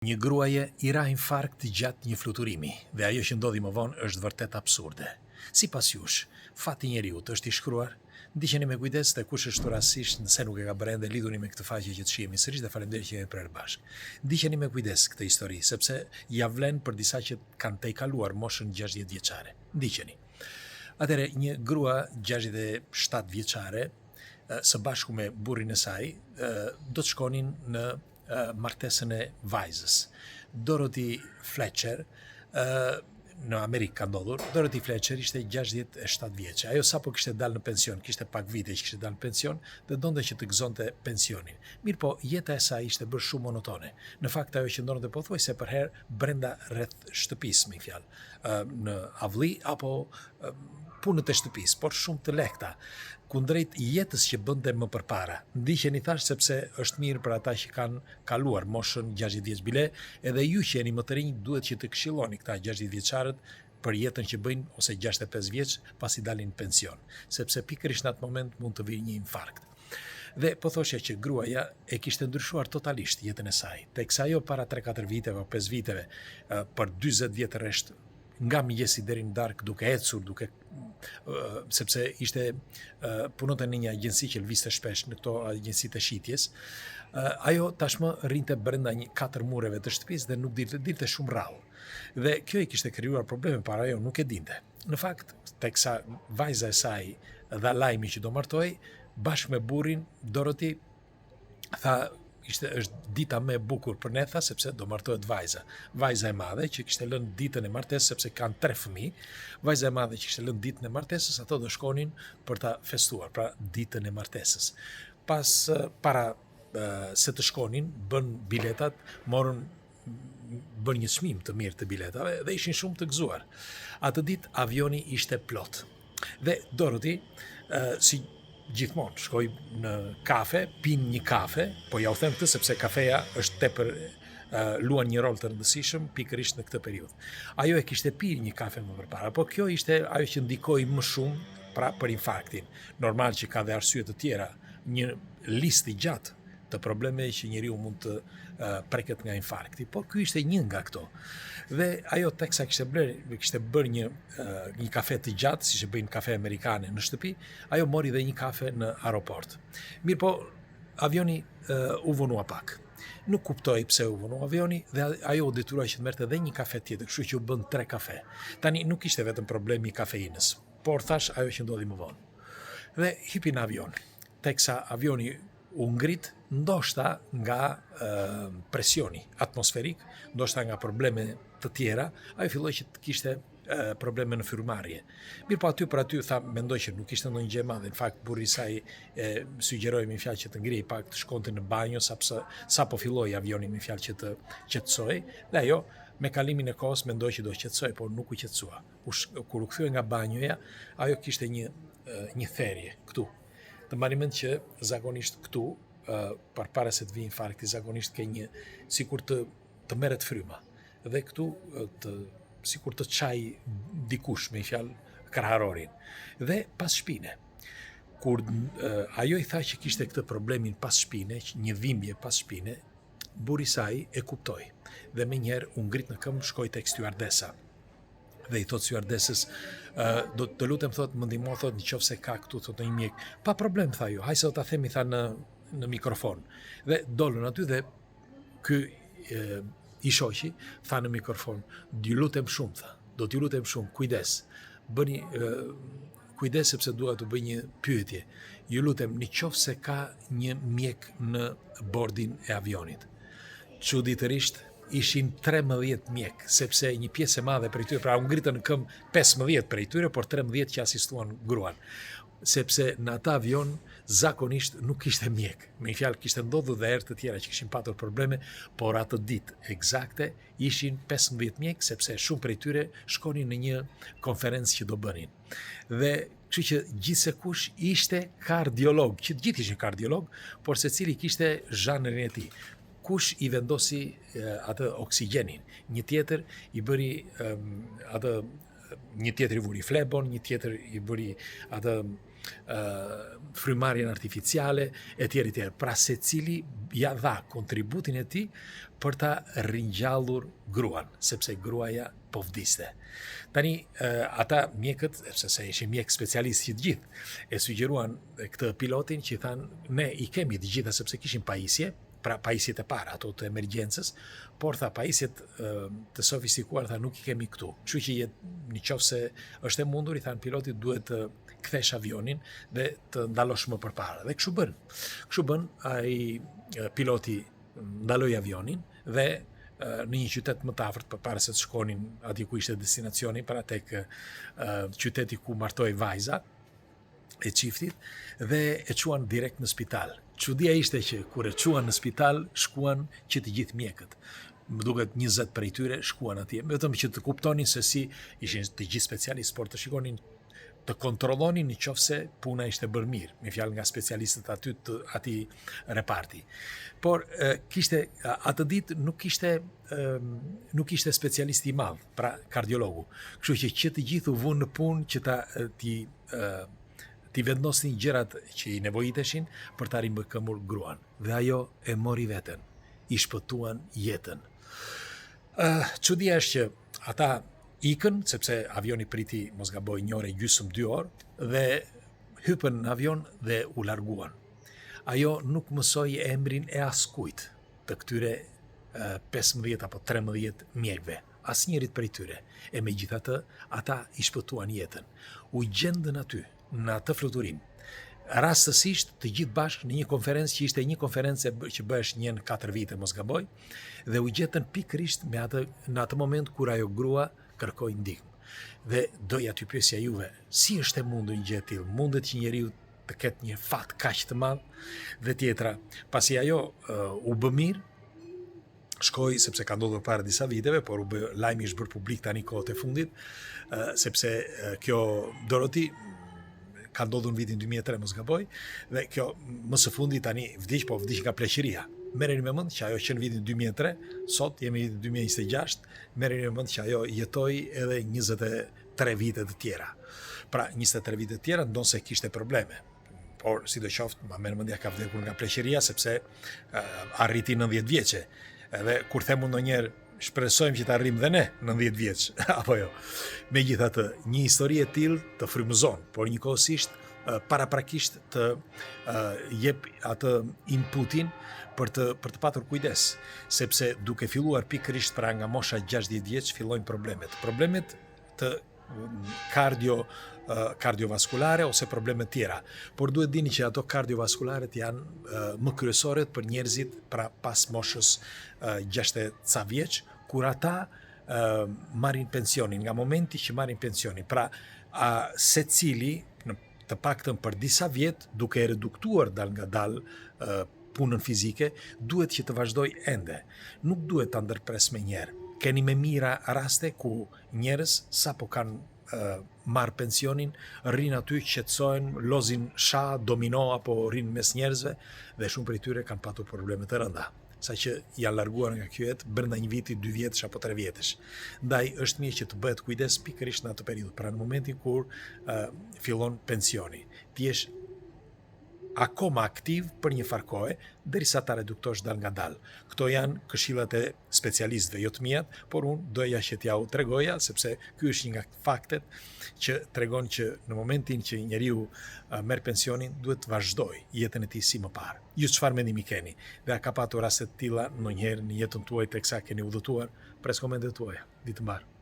Një gruaje i ra infarkt gjatë një fluturimi dhe ajo që ndodhi më vonë është vërtet absurde. Sipas jush, fati i njeriut është i shkruar? Ndiqeni me kujdes dhe kush është rastësisht nëse nuk e ka bërë ende lidhuni me këtë faqe që të shihemi sërish dhe faleminderit që jemi prerë bashkë. Ndiqeni me kujdes këtë histori sepse ia vlen për disa që kanë tejkaluar moshën 60 vjeçare. Ndiqeni. Atëherë një grua 67 vjeçare së bashku me burrin e saj do të shkonin në martesën e vajzës. Dorothy Fletcher, në Amerikë ka ndodhur, Dorothy Fletcher ishte 67 vjeçe. Ajo sapo kishte dalë në pension, kishte pak vite që kishte dalë në pension dhe donte që të gëzonte pensionin. Mirëpo, jeta e saj ishte bërë shumë monotone. Në fakt ajo qëndronte pothuajse përherë brenda rreth shtëpisë, me fjalë, në avlli apo punët e shtëpisë, por shumë të lehta, kundrejt jetës që bënte më përpara. Ndiqeni thashë sepse është mirë për ata që kanë kaluar moshën 60 vjeç bile, edhe ju që jeni më të rinj duhet që të këshilloni këta 60 vjeçarët për jetën që bëjnë ose 65 vjeç pasi dalin në pension, sepse pikërisht në atë moment mund të vijë një infarkt. Dhe po thoshja që gruaja e kishte ndryshuar totalisht jetën e saj, teksa ajo para 3-4 viteve apo 5 viteve për 40 vjet rresht nga mëngjesi deri në darkë duke ecur, duke sepse ishte punonte në një agjenci që lëvizte shpesh në këto agjenci të shitjes. Ajo tashmë rrinte brenda një katër mureve të shtëpisë dhe nuk dilte, dilte shumë rrallë. Dhe kjo i kishte krijuar probleme, por ajo nuk e dinte. Në fakt, teksa vajza e saj dha lajmin që do martohej, bashkë me burrin Dorothy tha ishte është dita më e bukur për ne tha sepse do martohet vajza. Vajza e madhe që kishte lënë ditën e martesës sepse kanë tre fëmijë, vajza e madhe që kishte lënë ditën e martesës, ato do shkonin për ta festuar, pra ditën e martesës. Pas para se të shkonin, bënë biletat, morën bënë një çmim të mirë të biletave dhe ishin shumë të gëzuar. Atë ditë avioni ishte plot. Dhe Dorothy, si gjithmonë, shkoi në kafe, pin një kafe, po ja u them këtë sepse kafeja është tepër luan një rol të rëndësishëm pikërisht në këtë periudhë. Ajo e kishte pirë një kafe më përpara, por kjo ishte ajo që ndikoi më shumë pra për infarktin. Normal që ka dhe arsye të tjera, një listë i gjatë të problemeve që njeriu mund të preket nga infarkti, por ky ishte një nga këto. Dhe ajo teksa kishte blerë, kishte bërë një një kafe të gjatë, siç e bëjnë kafe amerikane në shtëpi, ajo mori dhe një kafe në aeroport. Mirëpo, avioni u vonua pak. Nuk kuptoi pse u vonua avioni dhe ajo u detyrua që të merrte edhe një kafe tjetër, kështu që u bënë tre kafe. Tani nuk ishte vetëm problemi i kafeinës, por thashë ajo që ndodhi më vonë. Dhe hipi në avion. Teksa avioni u ngrit ndoshta nga presioni atmosferik, ndoshta nga probleme të tjera, ajo filloi që të kishte probleme në frymëmarrje. Mirëpo aty për aty tha, mendoi që nuk ishte ndonjë gjë e madhe. Në fakt burri i saj e sugjeroi me fjalë që të ngrihej pak, të shkonte në banjo sapo sapo filloi avioni me fjalë që të qetësohej dhe ajo me kalimin e kohës mendoi që do qetësohej, por nuk u qetësua. U kur u kthye nga banjoja, ajo kishte një një therje këtu. Të mbani mend që zakonisht këtu, përpara se të vijë infarkti, zakonisht ke një sikur të të merret fryma. Dhe këtu të sikur të çaj dikush me fjalë kraharorin. Dhe pas shpine. Kur ajo i tha që kishte këtë problemin pas shpine, një dhimbje pas shpine, burri i saj e kuptoi dhe menjëherë u ngrit në këmbë, shkoi tek stewardesa dhe i thot stewardesës, do të lutem thot, më ndihmo thot në qoftë se ka këtu thot një mjek. Pa problem tha ajo, hajde se do ta themi tha në në mikrofon. Dhe dolën aty dhe ky e, i shoqi tha në mikrofon, ju lutem shumë tha, do t'ju lutem shumë, kujdes. Bëni e, kujdes sepse dua të bëj një pyetje. Ju lutem, në qoftë se ka një mjek në bordin e avionit. Çuditërisht ishin 13 mjek, sepse një pjesë e madhe prej tyre, pra u ngritën në këmbë 15 prej tyre, por 13 që asistuan gruan sepse në atë avion zakonisht nuk kishte mjek. Me një fjalë kishte ndodhur dhe herë të tjera që kishin patur probleme, por atë ditë ekzakte ishin 15 mjek sepse shumë prej tyre shkonin në një konferencë që do bënin. Dhe kështu që gjithsekush ishte kardiolog, që të gjithë ishin kardiolog, por secili kishte zhanrin e tij. Kush i vendosi atë oksigjenin, një tjetër i bëri atë një tjetër i vuri flebon, një tjetër i bëri atë frymëmarrjen artificiale etj etj. Pra secili ia dha kontributin e tij për ta ringjallur gruan, sepse gruaja po vdiste. Tani ata mjekët, sepse se ishin mjekë specialistë që të gjithë, e sugjeruan këtë pilotin që i thanë ne i kemi të gjitha sepse kishin pajisje, pra pajisjet e para, ato të emergjencës, por tha pajisjet të sofistikuara tha nuk i kemi këtu. Kështu që jet, në qoftë se është e mundur, i thanë pilotit duhet të kthesh avionin dhe të ndalosh më përpara. Dhe kështu bënë. Kështu bënë, ai piloti ndaloi avionin dhe në një qytet më të afërt përpara se të shkonin atje ku ishte destinacioni, pra tek qyteti ku martohej vajza, e çiftit dhe e çuan direkt në spital. Çudia ishte që kur e çuan në spital, shkuan që të gjithë mjekët. Më duket 20 prej tyre shkuan atje, vetëm që të kuptonin se si ishin të gjithë specialistë, por të shikonin të kontrollonin në qoftë se puna ishte bërë mirë, me fjalë nga specialistët aty të atij reparti. Por e, kishte atë ditë nuk kishte nuk ishte specialisti i madh, pra kardiologu. Kështu që që të gjithë u vunë në punë që ta t'i t'i vendosnin gjërat që i nevojiteshin për ta rimëkëmbur gruan. Dhe ajo e mori veten, i shpëtuan jetën. Uh, çudia është që ata ikën, sepse avioni priti, mos gaboj, një orë e gjysmë, dy orë, dhe hypën në avion dhe u larguan. Ajo nuk mësoi emrin e askujt të këtyre 15 apo 13 mjekëve. Asnjërit prej tyre, e megjithatë ata i shpëtuan jetën. U gjendën aty, në atë fluturim, rastësisht të gjithë bashkë në një konferencë që ishte një konferencë që bëhesh një në 4 vite, mos gaboj, dhe u gjetën pikërisht me atë në atë moment kur ajo grua kërkoi ndihmë. Dhe doja t'ju pyesja juve, si është e mundur një gjë e tillë? Mundet që njeriu të ketë një fat kaq të madh? Dhe tjetra, pasi ajo uh, u bë mirë, shkoi sepse ka ndodhur para disa viteve, por u bë lajmi është bërë publik tani kohët e fundit, sepse kjo Dorothy ka ndodhur në vitin 2003 mos gaboj dhe kjo më së fundi tani vdiq, po vdiq nga pleqëria. Merreni me mend që ajo që në vitin 2003, sot jemi në vitin 2026, merreni me mend që ajo jetoi edhe 23 vite të tjera. Pra 23 vite të tjera ndonëse kishte probleme por sidoqoftë, ma merr mendja ka vdekur nga pleqëria sepse uh, arriti 90 vjeçe. Edhe kur them unë ndonjëherë shpresojmë që të arrijmë dhe ne 90 vjeç, apo jo. Megjithatë, një histori e tillë të frymëzon, por njëkohësisht paraprakisht të uh, jep atë inputin për të për të patur kujdes, sepse duke filluar pikërisht pra nga mosha 60 vjeç fillojnë problemet. Problemet të kardio kardiovaskulare ose probleme të tjera. Por duhet dini që ato kardiovaskularet janë më kryesoret për njerëzit pra pas moshës 60 ca vjeç, kur ata marrin pensionin, nga momenti që marrin pensionin. Pra, a, secili në të paktën për disa vjet duke e reduktuar dalëngadalë punën fizike, duhet që të vazhdojë ende. Nuk duhet ta ndërpresë menjëherë. Keni me mijëra raste ku Njerëz sapo kanë marrë pensionin, rrinë aty, qetësohen, lozin shah, domino apo rrinë mes njerëzve dhe shumë prej tyre kanë patur probleme të rënda, saqë janë larguar nga kjo jetë brenda një viti, dy vjetësh apo tre vjetësh. Ndaj është mirë që të bëhet kujdes pikërisht në atë periudhë, pra në momentin kur uh, fillon pensioni. Të jesh akoma aktiv për një farë kohe, derisa ta reduktosh dalëngadalë. Këto janë këshillat e specialistëve, jo të miat, por unë doja që t'jua tregoja, sepse ky është një nga faktet që tregon që në momentin që njeriu merr pensionin, duhet të vazhdojë jetën e tij si më parë. Ju çfarë mendimi keni? Dhe a ka patur raste të tilla ndonjëherë në jetën tuaj teksa keni udhëtuar? Pres komentet tuaja. Ditë të mbarë.